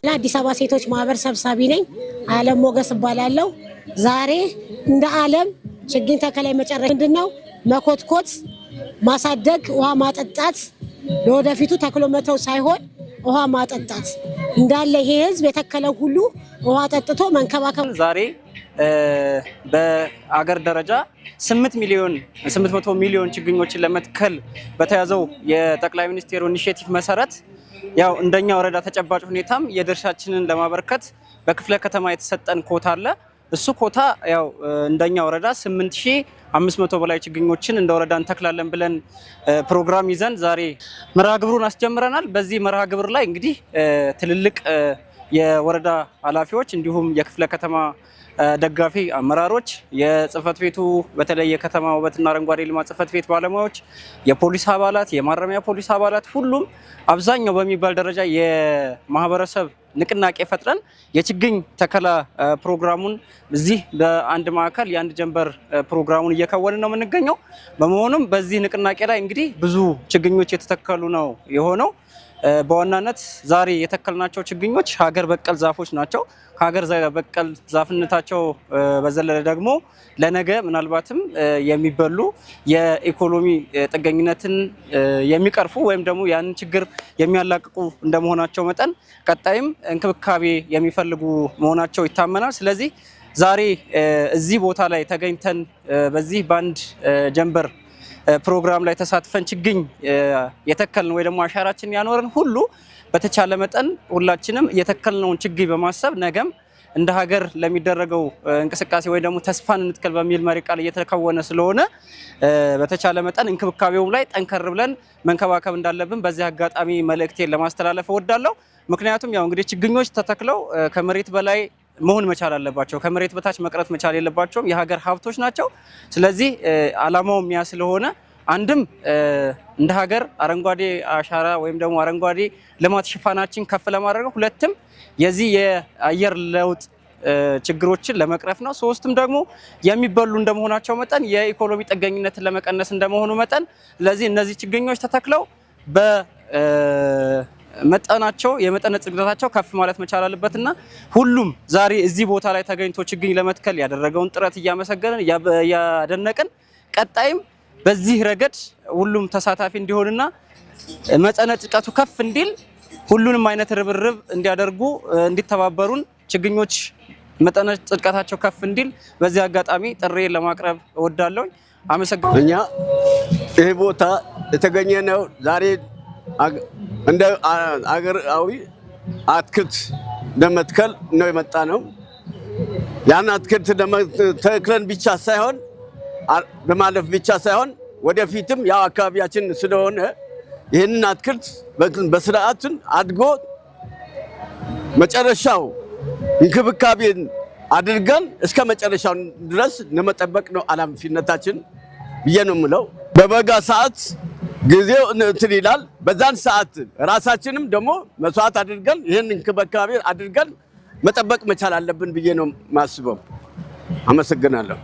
አዲስ አበባ ሴቶች ማህበር ሰብሳቢ ነኝ። አለም ሞገስ እባላለሁ። ዛሬ እንደ ዓለም ችግኝ ተከላ መጨረሻ ምንድን ነው? መኮትኮት፣ ማሳደግ፣ ውሃ ማጠጣት፣ ለወደፊቱ ተክሎ መተው ሳይሆን ውሃ ማጠጣት እንዳለ ይሄ ህዝብ የተከለው ሁሉ ውሃ ጠጥቶ መንከባከብ። ዛሬ በአገር ደረጃ 8 ሚሊዮን 800 ሚሊዮን ችግኞችን ለመትከል በተያዘው የጠቅላይ ሚኒስቴሩ initiative መሰረት ያው እንደኛ ወረዳ ተጨባጭ ሁኔታም የድርሻችንን ለማበርከት በክፍለ ከተማ የተሰጠን ኮታ አለ። እሱ ኮታ ያው እንደኛ ወረዳ 8500 በላይ ችግኞችን እንደ ወረዳ እንተክላለን ብለን ፕሮግራም ይዘን ዛሬ መርሃ ግብሩን አስጀምረናል። በዚህ መርሃ ግብር ላይ እንግዲህ ትልልቅ የወረዳ ኃላፊዎች እንዲሁም የክፍለ ከተማ ደጋፊ አመራሮች፣ የጽህፈት ቤቱ በተለይ የከተማ ውበትና አረንጓዴ ልማት ጽህፈት ቤት ባለሙያዎች፣ የፖሊስ አባላት፣ የማረሚያ ፖሊስ አባላት ሁሉም አብዛኛው በሚባል ደረጃ የማህበረሰብ ንቅናቄ ፈጥረን የችግኝ ተከላ ፕሮግራሙን እዚህ በአንድ ማዕከል የአንድ ጀንበር ፕሮግራሙን እየከወንን ነው የምንገኘው። በመሆኑም በዚህ ንቅናቄ ላይ እንግዲህ ብዙ ችግኞች የተተከሉ ነው የሆነው። በዋናነት ዛሬ የተከልናቸው ችግኞች ሀገር በቀል ዛፎች ናቸው። ከሀገር በቀል ዛፍነታቸው በዘለለ ደግሞ ለነገ ምናልባትም የሚበሉ የኢኮኖሚ ጥገኝነትን የሚቀርፉ ወይም ደግሞ ያንን ችግር የሚያላቅቁ እንደመሆናቸው መጠን ቀጣይም እንክብካቤ የሚፈልጉ መሆናቸው ይታመናል። ስለዚህ ዛሬ እዚህ ቦታ ላይ ተገኝተን በዚህ በአንድ ጀንበር ፕሮግራም ላይ ተሳትፈን ችግኝ የተከልን ወይ ደግሞ አሻራችን ያኖርን ሁሉ በተቻለ መጠን ሁላችንም የተከልነውን ችግኝ በማሰብ ነገም እንደ ሀገር ለሚደረገው እንቅስቃሴ ወይ ደግሞ ተስፋን እንትከል በሚል መሪ ቃል እየተከወነ ስለሆነ በተቻለ መጠን እንክብካቤውም ላይ ጠንከር ብለን መንከባከብ እንዳለብን በዚህ አጋጣሚ መልእክቴን ለማስተላለፍ እወዳለሁ። ምክንያቱም ያው እንግዲህ ችግኞች ተተክለው ከመሬት በላይ መሆን መቻል አለባቸው። ከመሬት በታች መቅረት መቻል የለባቸውም። የሀገር ሀብቶች ናቸው። ስለዚህ ዓላማውም ያ ስለሆነ አንድም እንደ ሀገር አረንጓዴ አሻራ ወይም ደግሞ አረንጓዴ ልማት ሽፋናችን ከፍ ለማድረግ ነው። ሁለትም የዚህ የአየር ለውጥ ችግሮችን ለመቅረፍ ነው። ሶስትም ደግሞ የሚበሉ እንደመሆናቸው መጠን የኢኮኖሚ ጥገኝነትን ለመቀነስ እንደመሆኑ መጠን ስለዚህ እነዚህ ችግኞች ተተክለው በመጠናቸው የመጠነ ጽግነታቸው ከፍ ማለት መቻል አለበትና ሁሉም ዛሬ እዚህ ቦታ ላይ ተገኝቶ ችግኝ ለመትከል ያደረገውን ጥረት እያመሰገንን እያደነቅን ቀጣይም በዚህ ረገድ ሁሉም ተሳታፊ እንዲሆንና መጠነ ጥልቀቱ ከፍ እንዲል ሁሉንም አይነት ርብርብ እንዲያደርጉ እንዲተባበሩን ችግኞች መጠነ ጥልቀታቸው ከፍ እንዲል በዚህ አጋጣሚ ጥሪ ለማቅረብ እወዳለሁ። አመሰግናለሁ። እኛ ይህ ቦታ የተገኘ ነው ዛሬ እንደ አገራዊ አትክልት ለመትከል ነው የመጣ ነው። ያን አትክልት ተክለን ብቻ ሳይሆን በማለፍ ብቻ ሳይሆን ወደፊትም ያው አካባቢያችን ስለሆነ ይህንን አትክልት በስርዓትን አድጎ መጨረሻው እንክብካቤን አድርገን እስከ መጨረሻው ድረስ ለመጠበቅ ነው ኃላፊነታችን ብዬ ነው የምለው። በበጋ ሰዓት ጊዜው እንትን ይላል። በዛን ሰዓት ራሳችንም ደግሞ መስዋዕት አድርገን ይህን እንክብካቤ አድርገን መጠበቅ መቻል አለብን ብዬ ነው የማስበው። አመሰግናለሁ።